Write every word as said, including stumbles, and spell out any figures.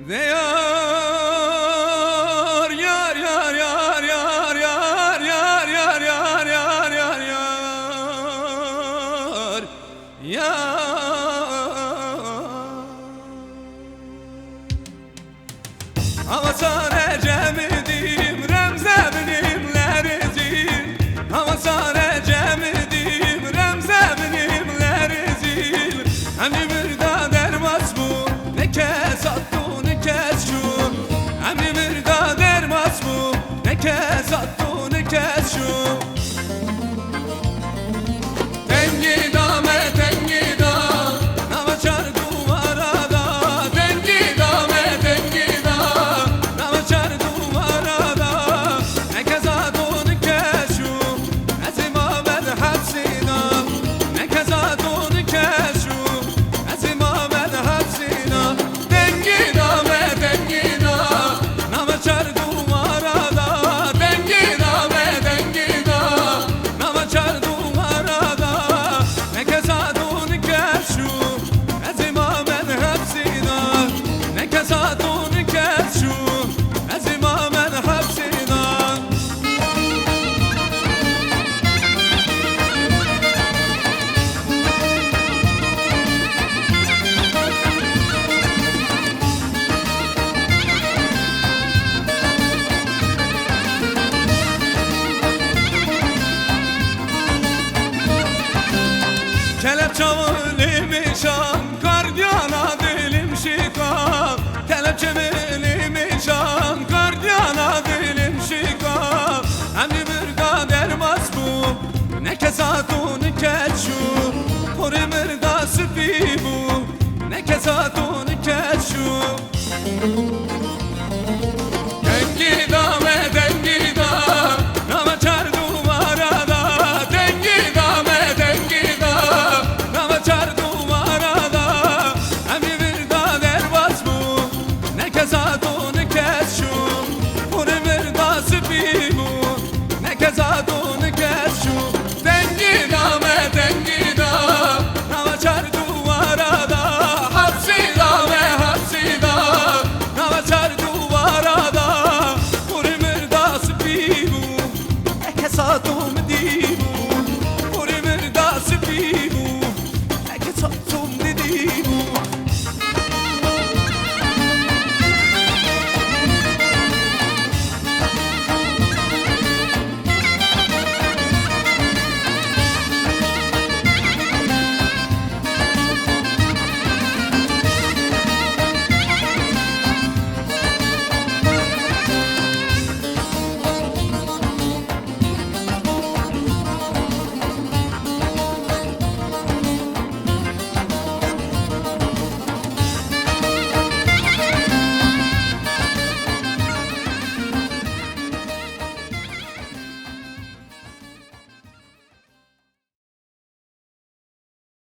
Ve yar, yar, yar, yar, yar, yar, yar, yar, yar, yar, yar, yar, yar, yar, yar. Ama sana cemidim, remze bilimler ezil. Ama sana cemidim, remze bilimler ezil. Hem ümür da dermas bu, ne kes attı, ne kes şu. Hem ümür da dermas bu, ne kes attı, ne kes şu. Dengî da me, dengî da, nava çar duvara da. Dengî da me, dengî da, nava çar duvara da. Ne keza don keşu, ez ê mamed hepsî da. Ne keza don keşu, ez ê mamed hepsî da. Dengî da me, dengî da, nava çar duvara da. Dengî da me, dengî da, nava çar duvara da. Ne keza don keşu, ez ê mamed hepsî da. Ne keza don keşu, ez ê mamed hepsî da. Kelepçe milim şan, gardiyana dilim şika. Kelepçe milim şan, gardiyana dilim şika. Hem ümür da dermas bu, ne keza don keşu. Kor ümür da sipî bu, ne keza don keşu.